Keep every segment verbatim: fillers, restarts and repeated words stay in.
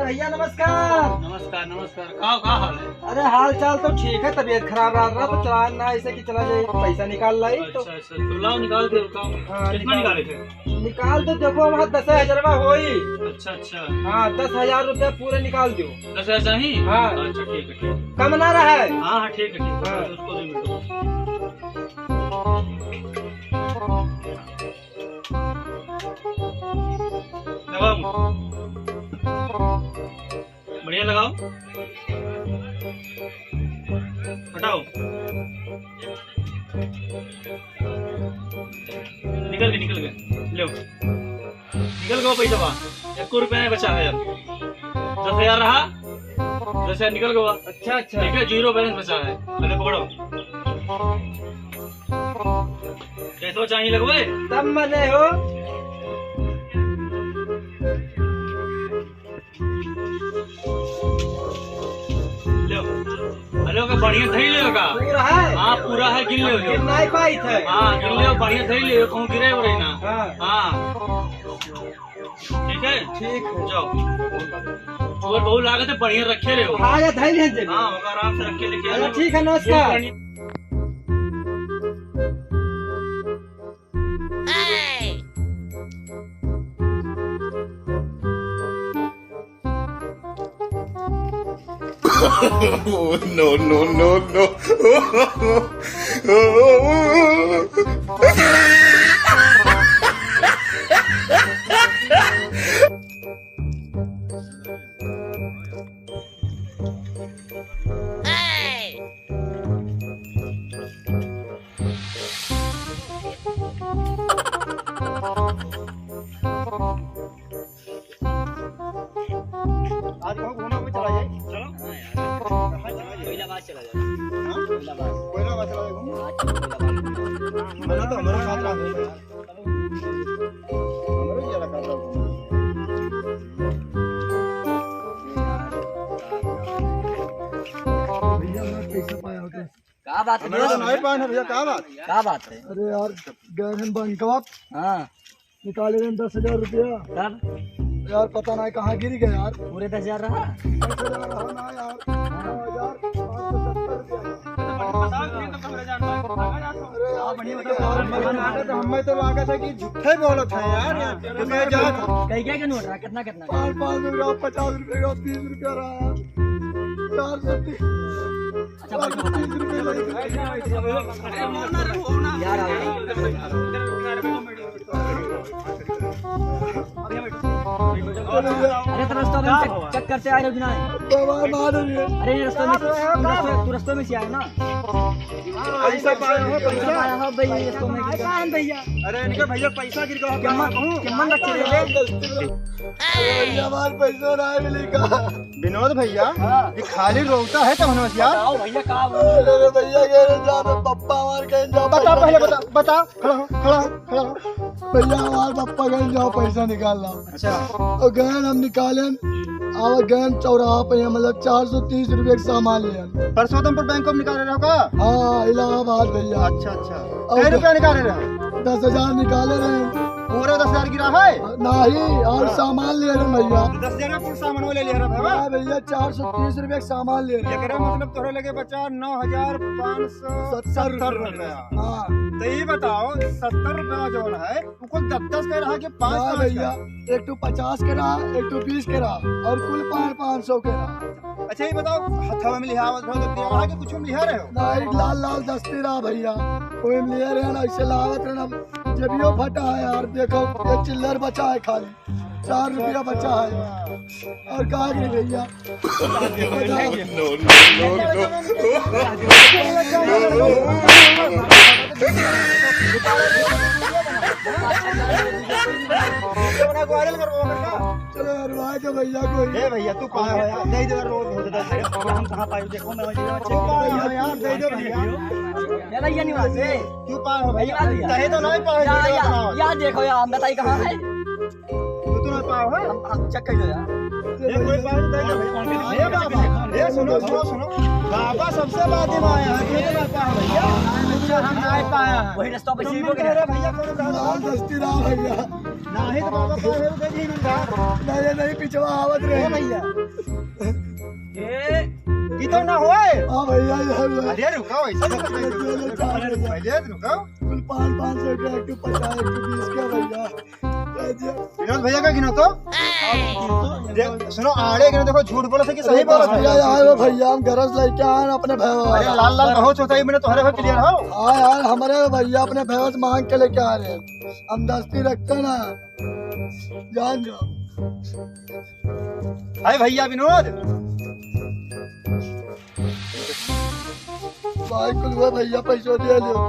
भैया नमस्कार। नमस्कार, नमस्कार। का, का हाल है? अरे हाल चाल तो ठीक है, तबीयत खराब रहा, रहा तो चला ना, ऐसे कि चला जाए, पैसा निकाल लाई तो। अच्छा, अच्छा, तो लाओ निकाल दे, रुकाओ। हाँ, कितना निकाल। निकाले थे? निकाल तो देखो, वहाँ दस हजार में होई। अच्छा, अच्छा। हाँ, दस हजार रुपया पूरे निकाल दो। दस हजार चाहिए? हाँ। अच्छा, ठीक है, ठीक है। कम ना रहा है। हाँ, हाँ, ठीक है, ठीक है। हाँ। उसको दो मिनट। लगाओ। बढ़िया लगाओ। हटाओ। निकल गए, निकल गए। लो। निकल गवा पैसा बा। एको रुपया नहीं बचा है अब। दस हजार रहा। दस हजार निकल गवा। अच्छा, अच्छा। ठीक है, zero balance बचा है। अरे पकड़ो। कैसे चाहिए लगवे? तब मने हो। लो। अरे, ओके, बढ़िया धई ले का। पूरा है? हाँ, पूरा है, गिन ले, लो। गिन नहीं पाई थे। हाँ, गिन ले, बढ़िया धई ले, कहूँ गिरे हो रही ना। हाँ। हाँ। ठीक है? ठीक है। जाओ। और बहुत लागत है, बढ़िया रखे रहे हो। हाँ, या धई ले जे। हाँ, ओका आराम से रख के लेके अरे, आओ। ठीक है, नमस्कार। ये बढ़िया। Oh, no, no, no, no। आज कहूँ घूमे में चला जाए। चलो। हाँ यार। कहाँ चला जाए? कोइलाबाद चला जाए। हाँ? कोइलाबाद। कोइलाबाद चला जाए घूमे। आज कोइलाबाद। मना तो हमारे साथ रहा घूमे यार। हमारे भी जरा खाता घूमे। भैया, मैं पैसा पाया होता। का बात है हमारे तो दोस्त? नहीं पाए ना भैया, का बात? का बात है? अरे यार, गए हैं बैंकवा। हाँ। निकाले रहे दस हजार रुपया। तब? यार, पता नहीं कहाँ गिर गया यार। पूरे दस हजार रहा? दस हजार रहा ना यार। हाँ। नौ हजार पाँच सौ सत्तर रुपया। अरे यार, बढ़िया बताओ। हमें तो लागत है कि झूठे बोलत है यार। हाँ। तो मैं जात हूँ। कई क्या के नोट रहा? कितना, कितना? पाँच, पाँच रुपया, पचास रुपया, तीस रुपया रहा। चार सौ तीस। अच्छा, बैठो, बैठो। यार, आ गए। अरे, तो रस्ता में चेक, चेक करते आए रहो कि नहीं? बाबा, मार दिए। अरे, ये रस्ता में, तू रस्ता, तू रस्ता में से आए ना? पैसा पाए हो, पैसा? पैसा पाया हो भाई, रस्ता में। अरे, इनका भैया पैसा गिर गया। केमन, केमन रखे रे? अरे, ये हमार पैसा ना मिले का? विनोद भैया, हाँ। ये खाली रोता है तब होशियार। बताओ भैया, का बोल? अरे भैया, ये रे जान, पप्पा हमार कहीं जाओ, बताओ पैसा पहले, निकाल। बता, बता, खड़ा हो, खड़ा हो, खड़ा हो। भैया, हमार पप्पा कहीं जाओ, पैसा निकाल लाओ। अच्छा। और गए हम निकालेन, आवा गए चौराहा पे, मतलब, चार सौ तीस रुपये का सामान लिया। परसोत्तमपुर बैंक में निकाले रहो का? हाँ, इलाहाबाद भैया। अच्छा, अच्छा। और कै रुपया निकाले रहे? दस हजार निकाले रहे। पूरा दस हजार गिरा है? नहीं, और हाँ। सामान ले रहे भैया। तो दस हजार में पूरा सामान वो ले लिया रहा भैया? हाँ भैया, चार सौ तीस रुपये का सामान ले रहे। एकरा मतलब तोहरे लगे बचा नौ हजार पाँच सौ सत्तर रुपया। हाँ। तो ये बताओ, सत्तर रुपया जौन है, वो कुल दस दस के रहा कि पाँच हाँ पाँच भैया, का? एक ठो पचास के रहा, एक ठो बीस के रहा, और कुल पाँच, पाँच सौ के रहा। अच्छा, ये बताओ, हथवा में लिहावत रहो, तो देवरा के कुछ में लिहा रहे हो? नहीं, लाल लाल दस्ती रहा भैया, वही में लिहा रहे ना, ऐसे लावत रहे ना, जबियो फटा है यार, देखो, ये चिल्लर बचा है खाली, चार रुपया बचा है, और का गिर भैया? No, no, no, no। चलो यार, भाई के भैया को ही। ए भैया, तू पाए हो यार, दे दे यार, रोज हो जाता है। हम कहाँ पाए, देखो ना, भैया, तू पाए हो यार, दे दे भैया। ये भैया निवास है। तू पाए हो भैया, भैया। दे दो ना, पाए हो, या, दे दो या, ना। या देखो यार, हम बताई कहाँ है। तू तो ना पाए हो। हम, हम चेक कर लो यार। ये कोई पाए नहीं, दे दो भैया। ए बाबा, ए सुनो, सुनो, सुनो। बाबा सबसे बाद में आया है, तू तो ना पाए हो भैया। अच्छा, हम नहीं पाया है। वही रास्ता पे तो सीधो मैं कह रहा भैया, कौन सा लाल दस्ती राम भैया। नाही तो बाबा का है, उधर ही नंगा। नहीं, नहीं, पिछवा आवत रहे। ए भैया। ए, ई तो ना होए। हाँ भैया, ये है। अरे रुको, ऐसा मत करो। पहले रुको। कुल पाँच, पाँच सौ के, एक पचास, एक बीस के भैया। विनोद भैया का गिनो तो। देख, सुनो, आड़े गिनो, देखो, झूठ बोलो से कि सही बोलो से। भैया, यार, वो भैया, हम गरज लेके आए हैं अपने भैया अरे, वाला। लाल, लाल बहुत होता है, मैंने तुम्हारे को clear हो। हाँ यार, हमारे भैया अपने भैया से मांग के लेके आ रहे हैं। हम दस्ती रखते ना, जान जाओ। हाय भैया विनोद। भाई, कुल हुआ भैया, पैसों दे लियो।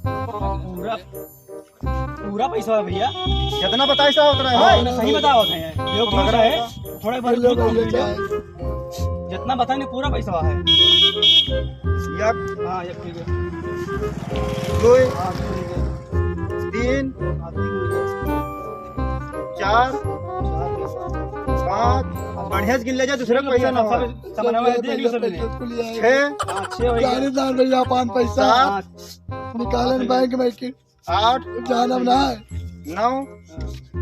पूरा पूरा पैसा है भैया। कितना बताइस होत रहे? हाँ, सही बतावत है। यो घूस है, थोड़ा बहुत लो घूस भैया, है। चाय। जितना बताए ना, पूरा पैसा है। एक। हाँ, एक ठीक है। दो। हाँ, ठीक है। तीन। हाँ, ठीक है। चार। चार। पाँच। बढ़िया से गिन ले जा, दूसरे को पैसा ना हो। सब, सब नंबर दे दियो, सब ले। छः। हाँ, छः हो गया। चालीस हजार भैया, पाँच पैसा। सात। निकालन बैंक में की। आठ। जानब ना। नौ।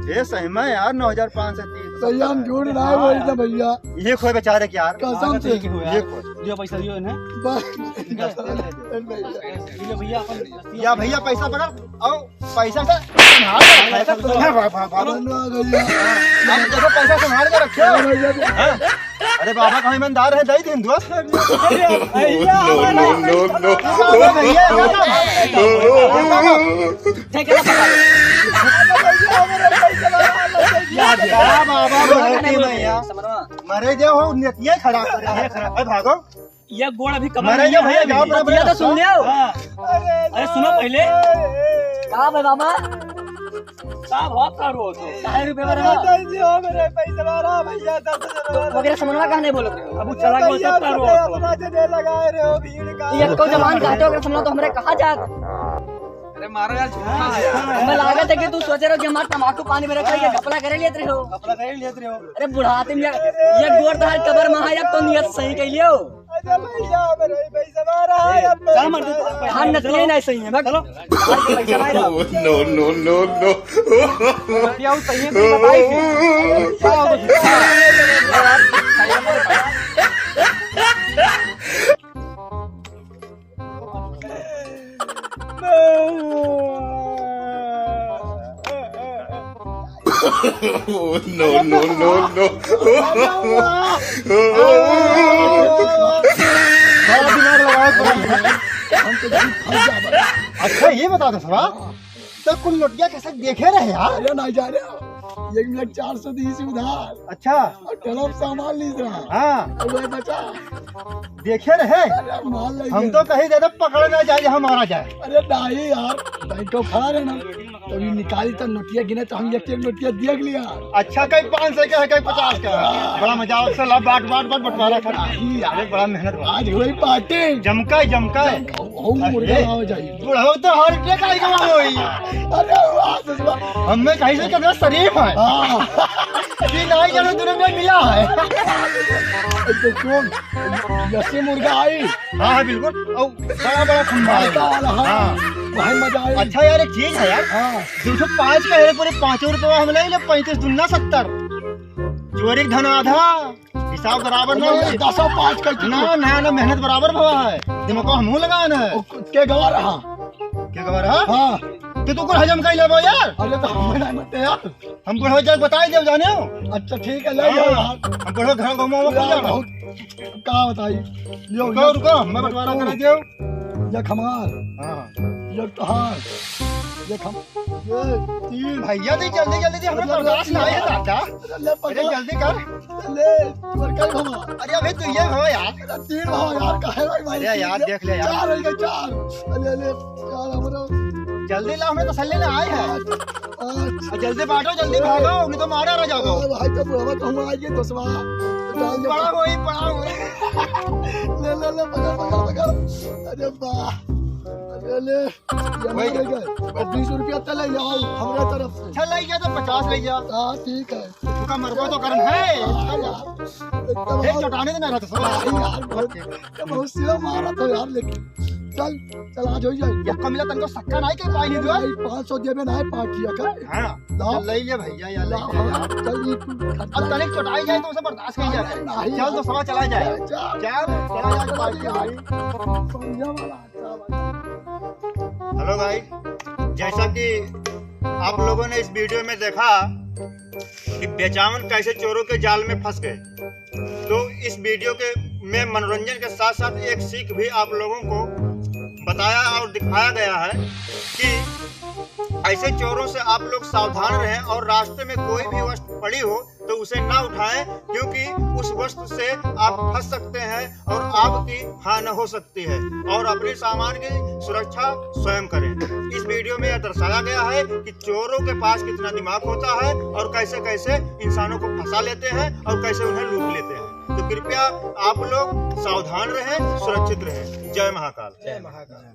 ये सही में यार, नौ हजार पाँच सौ तीस। सही, हम झूठ ना बोली ना भैया। ये खोए बेचारे के यार। कसम से। ये खोए। दियो पैसा दियो इन्हें। बस। दियो भैया अपन। या भैया पैसा पकड़, आओ पैसा से संभाल के रखे। भाग, भाग, भाग, भाग। धन्यवाद भैया। हम देखो पैसा संभाल के रखे। हाँ भैया। हाँ। अरे बाबा का ईमानदार है, दे दिन दोस्त। अरे भैया, no, no, no, no। बाबा भैया, बाबा। बाबा। ठीक है, बाबा। बाबा, बाबा, बाबा, बाबा। मरे जाओ, नेतिया खड़ा कर रहा है, खड़ा। ए, भागो। ये गोड़ अभी कमर मरे में जाओ है भैया, अभी। जाओ, बराबर बतिया तो सुन लियो। हाँ। अरे सुनो पहले। का बे बाबा? का भाव का रो तो? काहे रुपये वाला? अरे दस दियो मेरे पैसे वाला भैया, दस हजार वाला। वगैरह समझवा काहे नहीं बोलत रहे हो? अब वो चला गया, भैया, तब का रो तो? अपना से दे लगाए रहे हो भीड़ का। ये को जबान कहते हो, अगर समझवा तो हमरे कहाँ जात? अरे मारो यार, झूठ ना है यार। हमें लागत है कि तू सोचे रहो कि हमार तमाकू पानी में रख के घपला करे लेत रहे हो। घपला करे लेत रहे हो। अरे बुढ़ाते में ये, ये गोड़ तहार कबर में है, अब तो नियत सही कह लियो। अच्छा भैया, अब रही पैसा मारा है, अब का मर दे? हाँ, नतिये नहीं सही है, बक। चलो। पैसा नहीं रहा। No, no, no, no। क्या वो सही है, सही बताई थी। क्या हो गया? Oh, no, no, no, no। बड़ा दिमाग लगाओ तुम। हम तो एकदम फंस गया भाई। अच्छा, ये बता दो सवा, तो कुल नोटिया कैसे देखे रहे यार? अरे ना जा रहे हो, एक मिनट चार सौ दी थी उधार। अच्छा। और टरफ सामान ली रहा। हाँ। और वह बचा। देखे रहे? अरे माल नहीं हम गए। तो कहीं ज्यादा पकड़ ना जाए, हम मारा जाए। अरे नहीं यार, बैंक तो खड़ा रहे ना, तो ये निकाली तो नोटिया गिने तो हम एक एक नोटिया देख लिया। अच्छा, कहीं पाँच सौ का है, कहीं पचास का है। बड़ा मजा आवत से ला, बाट, बाट, बाट, बंटवारा कर। नहीं यार। अरे बड़ा मेहनत बा। आज हुई पार्टी। जमका, जमका। जमका, वो मुर्गा अरे। लाओ जाइए। बुढ़ऊ तो heart attack आइगा होई। अरे वाह, ससुरा। हमें कहीं से कितना शरीफ है। हाँ। कि नहीं जाने दुनिया में मिला है। ए, तो कौन? जैसे मुर्गा आई। हाँ, हाँ, बिल्कुल। और बड़ा, बड़ा खंबा है। बड़ा वाला, हाँ। हाँ। वही मजा आए। अच्छा यार, एक चीज है यार। हाँ। दो सौ पाँच का है, पूरे पाँचों रुपये हम ले ले, पैंतीस दूना सत्तर। चोरी का धन आधा। हिसाब बराबर ना अरे, होई। दसो पाँच कर चुकी। ना, ना, ना, मेहनत बराबर भवा है। दिमाग को हमहू लगा ना। ओ, के गवा रहा? के गवा रहा? हाँ। तो तू कुल हजम कर लेबो यार। अरे तो हमें ना मत यार। हम बुढ़ो जाके बताई देव जाने हो। अच्छा ठीक है, ले हाँ, जाओ यार। हम बुढ़ो घर गाँव में यार, जाओ। बहुत का बताई। यो, रुको, यो, रुको, मैं बंटवारा तो करा देव। ये खमार। हाँ। ये तहार। ये खम-, ये तीन। भैया, दे जल्दी, जल्दी दे, हमें अरे, बर्दाश्त ना है, दादा। अरे, ले, अरे, पकड़। जल्दी कर। ले, तू और कई भवा? अरे, अबे, तू ये भवा यार। अरे, तीन भवा यार, काहे भाई, भाई, अरे, यार, तीन, देख ले यार। चार हो गए, चार। अरे, ले, यार, हमरा जल्दी ला, हमें तसल्ली ना आए हैं। पाँच, पाँच। और जल्दी बांटो, जल्दी भागो, नहीं तो मारा रह जाओ। अरे, भाई, तो बुढ़वा कहूँ आ गए, दसवा। डाल दे। पड़ा वही, पड़ा वही। ले, ले, ले, पकड़, पकड़, पकड़। अरे, वाह। अरे, ले। ये वही। ले गए। और बीस रुपया तो ले जाओ, हमरे तरफ से। अच्छा, ले गया तो पचास ले गया। हाँ, ठीक है। तुका मरबो तो करन है। हाँ, यार। एकदम एक आओ। चटाने देना रहता सब। हाँ, यार, बहुत, बहुत सिला मारा था यार, लेकिन चल, चल, आज हो जाए। ये कमिला तनको सक्का नहीं के पाई नहीं दो। भाई, पाँच सौ देबे ना है, पार्टी का। हाँ। लाओ। चल, ले ले भैया, या ले लाओ, ले। हाँ, चल, ये तू अब तनिक चोटाई जाए तो उसे बर्दाश्त कइल जाए। अरे, नहीं। चल, तो सवा चला जाए। चल, चल। चल, चला जाए, चल, पार्टी चल। भाई। बढ़िया वाला, अच्छा वाला। हेलो भाई, जैसा कि आप लोगों ने इस वीडियो में देखा कि बेचावन कैसे चोरों के जाल में फंस गए, तो इस वीडियो के में मनोरंजन के साथ साथ एक सीख भी आप लोगों को बताया और दिखाया गया है कि ऐसे चोरों से आप लोग सावधान रहें और रास्ते में कोई भी वस्तु पड़ी हो तो उसे ना उठाएं, क्योंकि उस वस्तु से आप फंस सकते हैं और आपकी हानि हो सकती है और अपने सामान की सुरक्षा स्वयं करें। इस वीडियो में यह दर्शाया गया है कि चोरों के पास कितना दिमाग होता है और कैसे कैसे इंसानों को फंसा लेते हैं और कैसे उन्हें लूट लेते हैं। तो कृपया आप लोग सावधान रहें, सुरक्षित रहें। जय महाकाल। जय महाकाल।